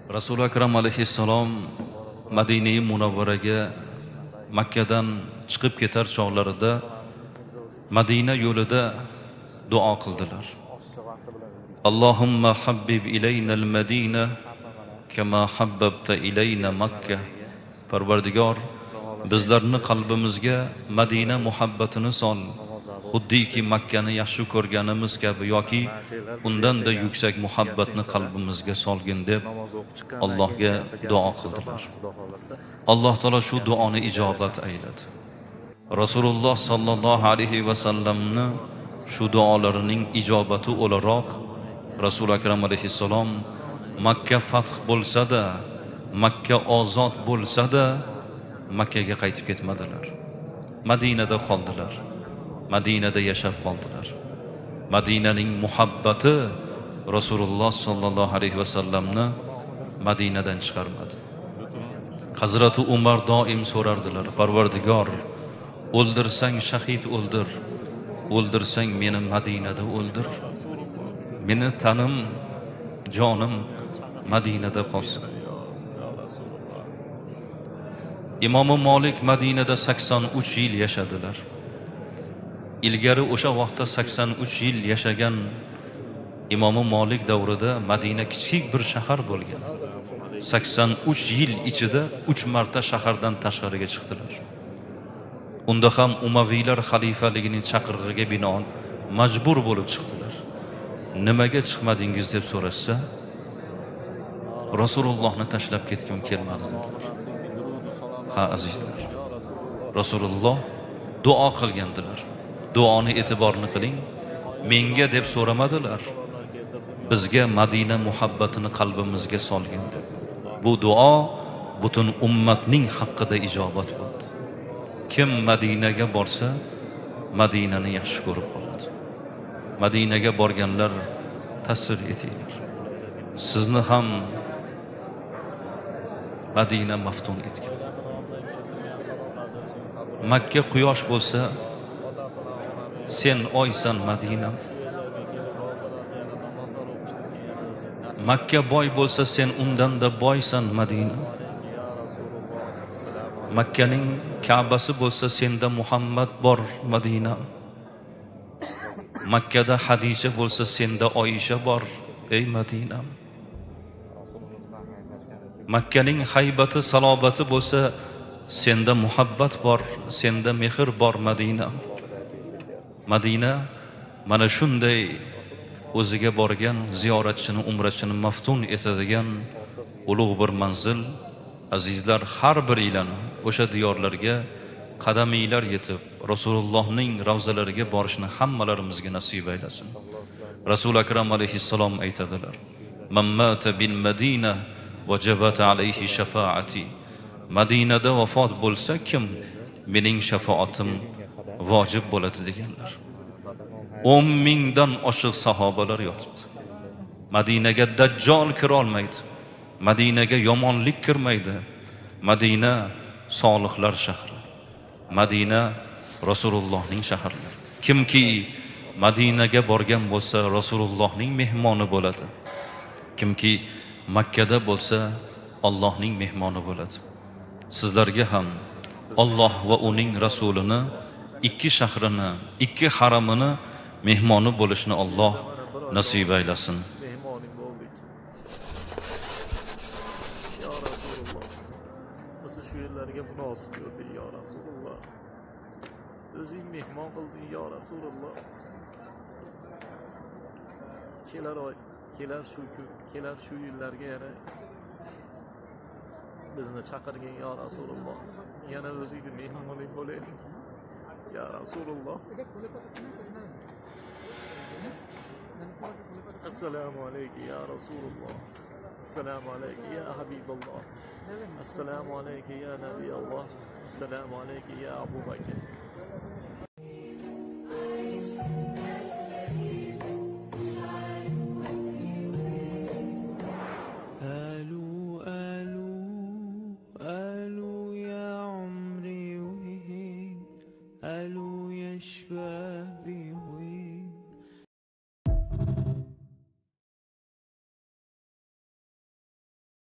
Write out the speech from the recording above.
Rasuli Akram alayhissalom Madinai Munavvaraga Makkadan chiqib ketar chog'larida Madina yo'lida duo qildilar. Allohumma habbib ilayna al-Madina kama habbabta ilayna Makka. Parvardigor, bizlarni qalbimizga Madina muhabbatini sol, xuddiki Makkani yaxshi ko'rganimiz kabi yoki undan-da yuksak muhabbatni qalbimizga solgin deb Allohga duo qildilar. Alloh taolo shu duoni ijobat ayladi. Rasululloh sallallohu alayhi va sallamni shu duolarining ijobati o'laroq Rasul Akram alayhissalom Makka fath bo'lsa-da, Makka ozod bo'lsa-da, Makkaga qaytib ketmadilar. Madinada qoldilar. Madinada yashab qoldilar. Madinaning muhabbati Rasululloh sallallohu alayhi va sallamni Madinadan chiqarmadi. Hazrati Umar doim so'rardilar: "Parvardigor, o'ldirsang shahid o'ldir, o'ldirsang meni Madinada o'ldir. Meni tanim, jonim Madinada qolsin." Imom Malik Madinada 83 yil yashadilar. Ilgari o'sha vaqtda 83 yil yashagan Imom Malik davrida Madina kichik bir shahar bo'lgan. 83 yil ichida 3 marta shahardan tashqariga chiqdilar. Unda ham Umaviylar xalifaligining chaqirig'iga binoan majbur bo'lib chiqdilar. Nimaga chiqmadingiz deb so'rashsa, Rasulullohni tashlab ketgim kelmadi dedilar. Ha azizlar, Rasululloh duo qilgandilar. Duoni e'tiborni qiling. Menga deb so'ramadilar. Bizga Madina muhabbatini qalbimizga solgin deb. Bu duo butun ummatning haqqida ijobat bo'ldi. Kim Madinaga borsa, Madinani yaxshi ko'rib qoladi. Madinaga borganlar tasdiq etinglar. Sizni ham Madina maftun etgan. Makka quyosh bo'lsa, sen oysan Madina. Makka boy bo'lsa, sen undan-da boysan Madina. Makkaning Ka'basi bo'lsa, senda Muhammad bor Madina. Makkada Hadisha bo'lsa, senda Oysha bor ey Madina. Makkaning haybati, salobati bo'lsa, senda muhabbat bor, senda mehr bor Madina. Madina mana shunday o'ziga borgan ziyoratchini, umrachini maftun etadigan ulug' bir manzil. Azizlar, har biringlarni o'sha diyorlarga qadaminglar yetib, Rasulullohning ravzalariga borishni hammalarimizga nasib aylasin. Rasul Akram alayhissalom aytadilar: "Man mata bil Madina vajabat alayhi shafaati." Madinada vafot bo'lsa kim, mening shafoatim vojib bo'ladi deganlar. 10 mingdan oshiq sahobalar yotibdi. Madinaga Dajjol kira olmaydi. Madinaga yomonlik kirmaydi. Madina solihlar shahri. Madina Rasulullohning shaharlari. Kimki Madinaga borgan bo'lsa, Rasulullohning mehmoni bo'ladi. Kimki Makkada bo'lsa, Allohning mehmoni bo'ladi. Sizlarga ham Alloh va uning rasulini ikki shahrini, ikki haramini mehmoni bo'lishni Alloh nasib aylasin. Mehmoning bo'ldik. Ya Rasululloh. Biz shu yerlarga munosib ko'rding ya Rasululloh. O'zing mehmon qilding ya Rasululloh. Kelar oy, kelar shu kun, kelar shu yillarga yana bizni chaqirgin ya Rasululloh. Yana o'zingni mehmoning bo'laylik. Ya Rasululloh. Assalomu alayka ya Rasululloh. Assalomu alayka ya Habibulloh. Assalomu alayka ya Nabiyalloh. Assalomu alayka ya Abu Bakr.